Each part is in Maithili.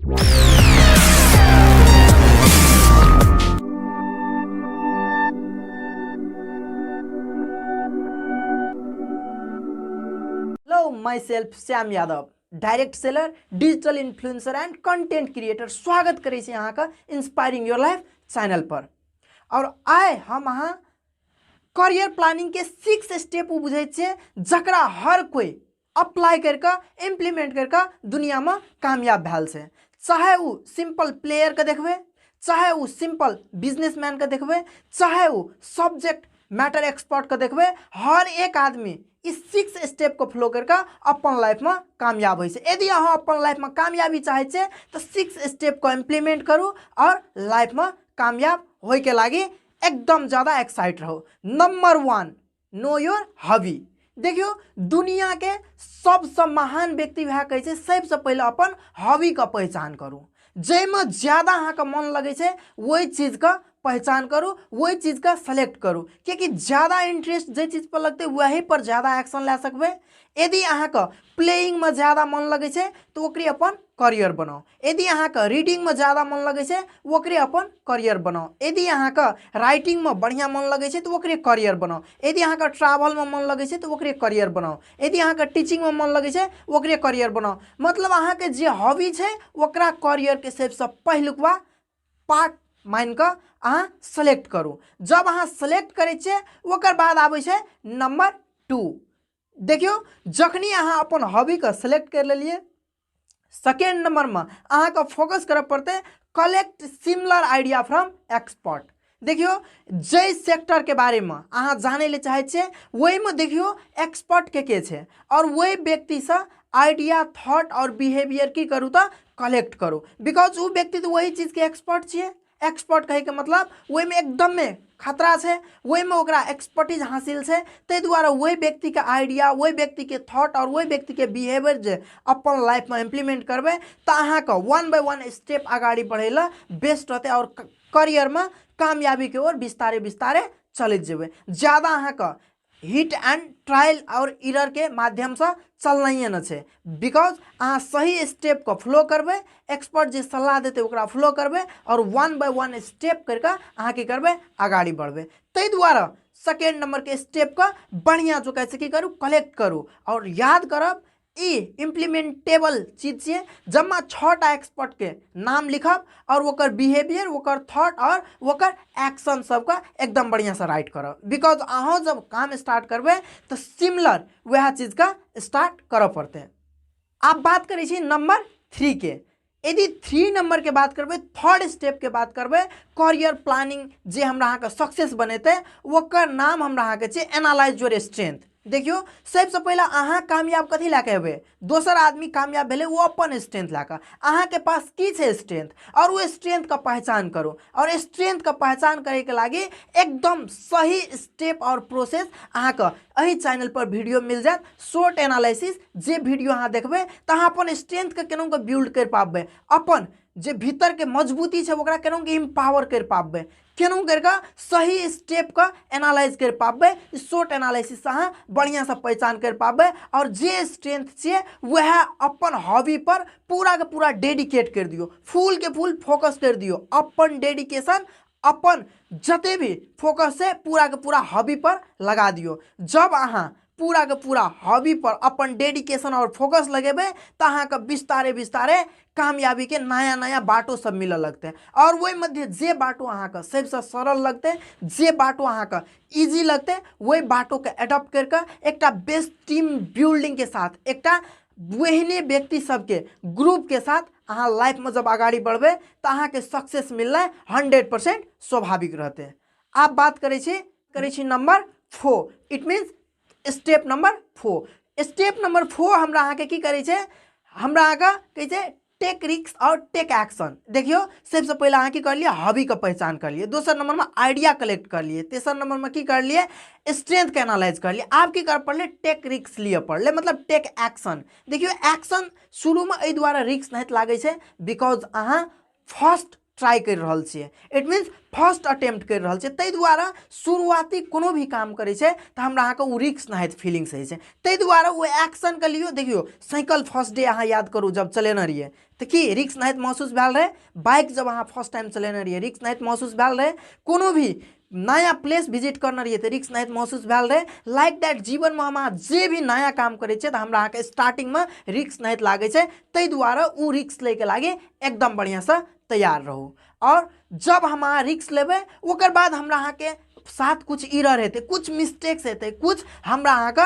Hello, myself Shyam Yadav, direct seller, digital influencer and content creator. स्वागत करै छी अहाँके इंस्पायरिंग your life channel पर। और आइ हम अहाँ करियर प्लानिंग के 6 स्टेप उ बुझै छियै जकरा हर कोई अप्लाई करके इम्प्लीमेंट करके दुनिया में कामयाब भेल छै। चाहे उ सिंपल प्लेयर के देखबै, चाहे उ सिंपल बिजनेसमैन के देखबै, चाहे उ सब्जेक्ट मैटर एक्सपर्ट के देखबै, हर एक आदमी इस 6 स्टेप को फॉलो करके अपन लाइफ में कामयाब होइ छै। यदि अहाँ अपन लाइफ में कामयाबी चाहै छियै तऽ 6 स्टेप को इम्प्लीमेंट करू और लाइफ में कामयाब होय के लागी एकदम ज़्यादा एक्साइट रहो। Number 1, know your hobby. देखियो दुनिया के सबसे महान व्यक्ति वएह कहै छै सबसे पहिले अपन हॉबी के पहचान करू। जाहिमे ज़्यादा अहाँके मन लगै छै ओहि चीजके पहचान करू, ओहि चीजके सेलेक्ट करू, कियाकि ज़्यादा इंटरेस्ट जाहि चीज पर लगतै वही पर ज़्यादा एक्शन लए सकबै। यदि अहाँके प्लेइंगमे ज़्यादा मन लगै छै तऽ ओकरे अपन करियर बनाउ। यदि अहाँके रीडिंगमे ज़्यादा मन लगै छै ओकरे अपन करियर बनाउ। यदि अहाँके राइटिंगमे बढ़िआँ मन लगै छै तऽ ओकरे करियर बनाउ। यदि अहाँके ट्रैवलमे मन लगै छै तऽ ओकरे करियर बनाउ। यदि अहाँके टीचिंगमे मन लगै छै ओकरे करियर बनाउ। मतलब अहाँके जे हॉबी छै ओकरा करियरके सबसँ पहिलुकवा पार्ट मानि कऽ अहाँ सेलेक्ट करू। जब अहाँ सेलेक्ट करै छियै ओकर बाद आबै छै नंबर 2। देखियौ जखनी अहाँ अपन हॉबीके सेलेक्ट करि लेलियै, सेकेंड नंबरमे अहाँके फोकस करऽ पड़तै collect similar idea from expert. देखियौ जाहि सेक्टरके बारेमे अहाँ जानै लए चाहै छियै ओहिमे देखियौ एक्सपर्ट के छै और ओहि व्यक्तिसँ आइडिया, थॉट और बिहेवियर की करू तऽ कलेक्ट करू, because ओ व्यक्ति तऽ वही चीजके एक्सपर्ट छियै। एक्सपर्ट कहैके मतलब ओहिमे एकदमे खतरा छै, ओहिमे ओकरा एक्सपर्टीज हासिल छै, ताहि दुआरे ओहि व्यक्तिके आइडिया, ओहि व्यक्तिके थॉट और ओहि व्यक्तिके बिहेवियर जे अपन लाइफमे इम्प्लीमेंट करबै तऽ अहाँके 1 बाय 1 स्टेप अगाडि बढ़ै लए बेस्ट रहतै और करियरमे कामयाबीके ओर बिस्तारे बिस्तारे चलैत जेबै। ज़्यादा अहाँके हिट एंड ट्रायल और इरर के माध्यमसँ चलनाइए न छै, because अहाँ सही स्टेपके फ्लो करबै, एक्सपर्ट जे सलाह देतै ओकरा फ्लो करबै और 1 बाय 1 स्टेप करिके अहाँ की करबै अगाडि बढ़बै। ताहि दुआरे सेकेंड नंबरके स्टेपके बढ़िआँ जोकाइ से की करू कलेक्ट करू और याद करब ई इम्प्लीमेंटेबल चीज छियै। जमा 6टा एक्सपर्ट के नाम लिखब और ओकर बिहेवियर, ओकर थॉट और ओकर एक्शन सबके एकदम बढ़िया से राइट करब, because अहाँ जब काम स्टार्ट करबै तऽ सिमिलर वएह चीजके स्टार्ट करऽ पड़तै। आब बात करै छी नंबर 3 के। यदि 3 नंबर के बात करबै, थर्ड स्टेप के बात करबै, करियर प्लानिंग जे हमरा अहाँके सक्सेस बनेतै ओकर नाम हमरा अहाँके छै एनालाइज your strength. देखियौ सबसँ पहिले अहाँ कामयाब कथी लए कऽ हेबै, दोसर आदमी कामयाब भेलै ओ अपन स्ट्रेंथ लए कऽ। अहाँके पास की छै स्ट्रेंथ और ओ स्ट्रेंथके पहचान करू और स्ट्रेंथके पहचान करैके लागि एकदम सही स्टेप और प्रोसेस अहाँके एहि चैनल पर वीडियो मिल जायत, शॉर्ट एनालिसिस। जे वीडियो अहाँ देखबै तऽ अहाँ अपन स्ट्रेंथके केना कऽ बिल्ड करि पाबबै, अपन जे भीतरके मजबूती छै ओकरा केना कऽ एम्पावर करि पाबबै, केना करि कऽ सही स्टेपके एनालाइज करि पाबबै। शॉर्ट एनालिसिस अहाँ बढ़िआँसँ पहचान करि पाबबै और जे स्ट्रेंथ छियै वएह अपन हॉबी पर पूरा के पूरा डेडिकेट करि दियौ, फुल के फुल फोकस करि दियौ। अपन डेडिकेशन, अपन जते भी फोकस छै पूरा के पूरा हॉबी पर लगा दियौ। जब अहाँ पूरा के पूरा हॉबी पर अपन डेडिकेशन और फोकस लगेबै तऽ अहाँके बिस्तारे बिस्तारे कामयाबी के नया नया बाटो सब मिलऽ लगतै और ओहि मध्य जे बाटो अहाँके सबसँ सरल लगतै, जे बाटो अहाँके इजी लगतै, ओहि बाटोके एडॉप्ट करिके एकटा बेस्ट टीम बिल्डिंग के साथ, एकटा ओहने व्यक्ति सबके ग्रुप के साथ अहाँ लाइफमे जब अगाडि बढ़बै तऽ अहाँके सक्सेस मिलनाइ 100% स्वाभाविक रहतै। आब बात करै छी number 4, it means step number 4। Step number 4 हमरा अहाँके की करै छै, हमरा अहाँके कहै छै टेक रिस्क और टेक एक्शन। देखियौ सबसँ पहिले अहाँ की करलियै, हॉबीके पहचान करलियै, दोसर नंबरमे आइडिया कलेक्ट करलियै, तेसर नंबरमे की करलियै, स्ट्रेंथके एनालाइज करलियै। आब की करऽ पड़लै, टेक रिस्क लिअ पड़लै, मतलब टेक एक्शन। देखियौ एक्शन शुरूमे एहि दुआरे रिस्क नहि लागै छै because अहाँ फर्स्ट ट्राई कर रहल छियै, it means first attempt कर रहल छियै। ताहि दुआरे शुरुआती कोनो भी काम करै छै तऽ हमरा अहाँके ओ रिस्क नाहित फीलिंग्स होइ छै, ताहि दुआरे ओ एक्शनके लियौ। देखियौ साइकिल फर्स्ट डे अहाँ याद करू जब चलेने रहियै तऽ की रिस्क नाहित महसूस भेल रहै? बाइक जब अहाँ फर्स्ट टाइम चलेने रहियै रिस्क नाहित महसूस भेल रहै? कोनो भी नया प्लेस विजिट करने रहियै तऽ रिस्क नाहित महसूस भेल रहै? लाइक that जीवनमे हम अहाँ जे भी नया काम करै छियै तऽ हमरा अहाँके स्टार्टिंगमे रिस्क नाहित लागै छै, ताहि दुआरे ओ रिस्क लैके लागि एकदम बढ़िआँसँ तैयार रहू। और जब हम अहाँ रिस्क लेबै ओकर बाद हमरा अहाँके साथ कुछ इरर हेतै, कुछ मिस्टेक्स हेतै, कुछ हमरा अहाँके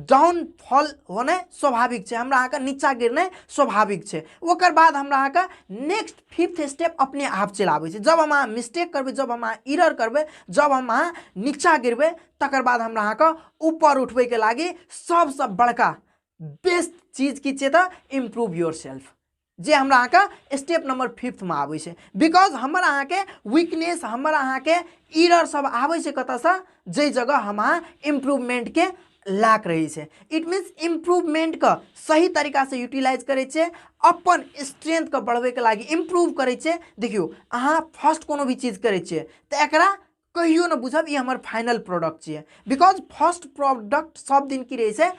डाउनफॉल होनाइ स्वाभाविक छै, हमरा अहाँके नीचा गिरनाइ स्वाभाविक छै। ओकर बाद हमरा अहाँके नेक्स्ट फिफ्थ स्टेप अपने आप चलि आबै छै। जब हम अहाँ मिस्टेक करबै, जब हम अहाँ इरर करबै, जब हम अहाँ नीचा गिरबै, तकर बाद हमरा अहाँके ऊपर उठबैके लागि सबसँ बड़का बेस्ट चीज की छै तऽ इम्प्रूव your self, जे हमरा अहाँके स्टेप नंबर फिफ्थमे आबै छै। Because हमर अहाँके वीकनेस, हमर अहाँके इरर सब आबै छै कतऽसँ, जाहि जगह हम अहाँ इम्प्रूवमेंटके लैक रहै छै। It means इम्प्रूवमेंटके सही तरीकासँ यूटिलाइज करै छै, अपन स्ट्रेंथके बढ़बैके लागि इम्प्रूव करै छै। देखियौ अहाँ फर्स्ट कोनो भी चीज करै छियै तऽ एकरा कहियो ने बुझब ई हमर फाइनल प्रोडक्ट छियै, because first product सब दिन की रहै छै,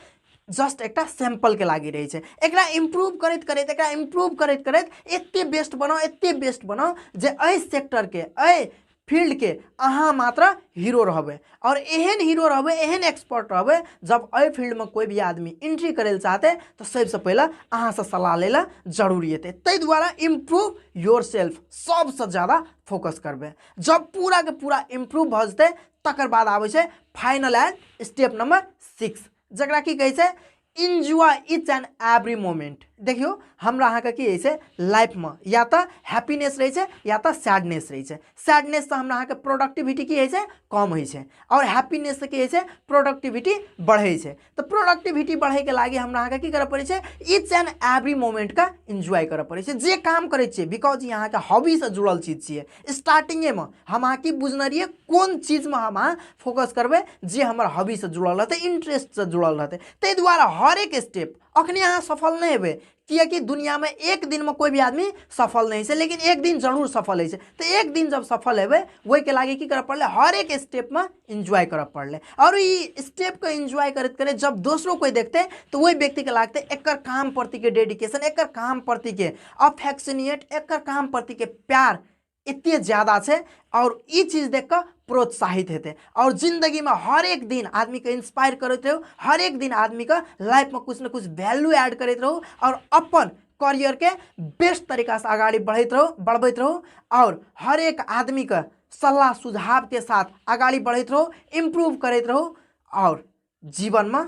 जस्ट एकटा सैंपलके लागि रहै छै। एकरा इम्प्रूव करैत करैत, एकरा इम्प्रूव करैत करैत एते बेस्ट बनाउ, एते बेस्ट बनाउ जे एहि सेक्टरके, एहि फील्डके अहाँ मात्र हीरो रहबै। और एहन हीरो रहबै, एहन एक्सपर्ट रहबै, जब एहि फील्डमे कोइ भी आदमी एंट्री करै लए चाहतै तऽ सबसँ पहिले अहाँसँ सलाह लै लए जरूरी हेतै। ताहि दुआरे इम्प्रूव your self सबसँ ज्यादा फोकस करबै। जब पूराके पूरा इम्प्रूव भऽ जेतै तकर बाद आबै छै फाइनल एंड स्टेप नंबर 6, जकरा की कहै छै enjoy each and every moment. देखियौ हमरा अहाँके की होइ छै लाइफमे, या तऽ हैप्पीनेस रहै छै या तऽ सैडनेस रहै छै। सैडनेससँ हमरा अहाँके प्रोडक्टिविटी की होइ छै, कम होइ छै, आओर हैप्पीनेससँ की होइ छै, प्रोडक्टिविटी बढ़ै छै। तऽ प्रोडक्टिविटी बढ़ैके लागि हमरा अहाँके की करऽ पड़ै छै, ईच एंड एवरी मोमेंटके एन्जॉय करऽ पड़ै छै जे काम करै छियै, because ई अहाँके हॉबीसँ जुड़ल चीज छियै। स्टार्टिंगेमे हम अहाँ की बुझने रहियै, कोन चीजमे हम अहाँ फोकस करबै जे हमर हॉबीसँ जुड़ल रहतै, इंट्रेस्टसँ जुड़ल रहतै। ताहि दुआरे हरेक स्टेप अखने अहाँ सफल नहि हेबै, कियाकि दुनियामे एक दिनमे कोइ भी आदमी सफल नहि होइ छै, लेकिन एक दिन जरूर सफल होइ छै। तऽ एक दिन जब सफल हेबै ओहिके लागि की करऽ पड़लै, हरेक स्टेपमे एन्जॉय करऽ पड़लै। आओर ई स्टेपके एन्जॉय करैत करैत जब दोसरो कोइ देखतै तऽ ओहि व्यक्तिके लागतै एकर काम प्रतिके डेडिकेशन, एकर काम प्रतिके अफेक्शनिएट, एकर काम प्रतिके प्यार एते ज्यादा छै, और ई चीज देख कऽ प्रोत्साहित हेतै। और जिंदगीमे हर एक दिन आदमीके इंस्पायर करैत रहू, हर एक दिन आदमीके लाइफमे कुछ ने कुछ वैल्यू ऐड करैत रहू, और अपन करियरके बेस्ट तरीकासँ अगाडि बढ़ैत रहू, बढ़बैत रहू, और हर एक आदमीके सलाह सुझावके साथ अगाडि बढ़ैत रहू, इम्प्रूव करैत रहू, और जीवनमे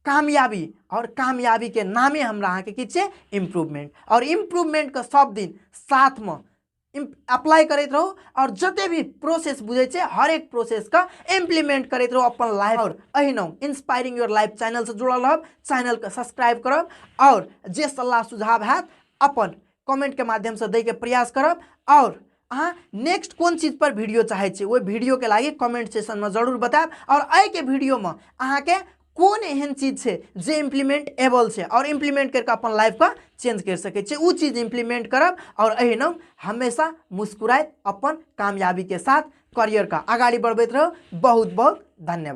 कामयाबी, और कामयाबीके नामे हमरा अहाँके की छै, इम्प्रूवमेंट। और इम्प्रूवमेंटके सब दिन साथमे अप्लाई करैत रहू, और जते भी प्रोसेस बुझै छै हर एक प्रोसेसके इम्प्लीमेंट करैत रहू अपन लाइफ। और एहिना इंस्पायरिंग your life चैनलसँ जुड़ल रहब, चैनलके सब्सक्राइब करब, और जे सलाह सुझाव हैत अपन कमेंटके माध्यमसँ दैके प्रयास करब। और अहाँ नेक्स्ट कोन चीज पर वीडियो चाहै छियै ओहि वीडियोके लागि कमेंट सेशनमे जरूर बतायब। और एहिके वीडियोमे अहाँके कोन एहन चीज छै जे इम्प्लीमेंट एबल छै और इम्प्लीमेंट करके अपन लाइफके चेंज कर सकै छियै, उ चीज इम्प्लीमेंट करब। और एहिना हमेशा मुस्कुराइत अपन कामयाबीके साथ करियरके अगाडि बढ़बैत रहू। बहुत बहुत धन्यवाद।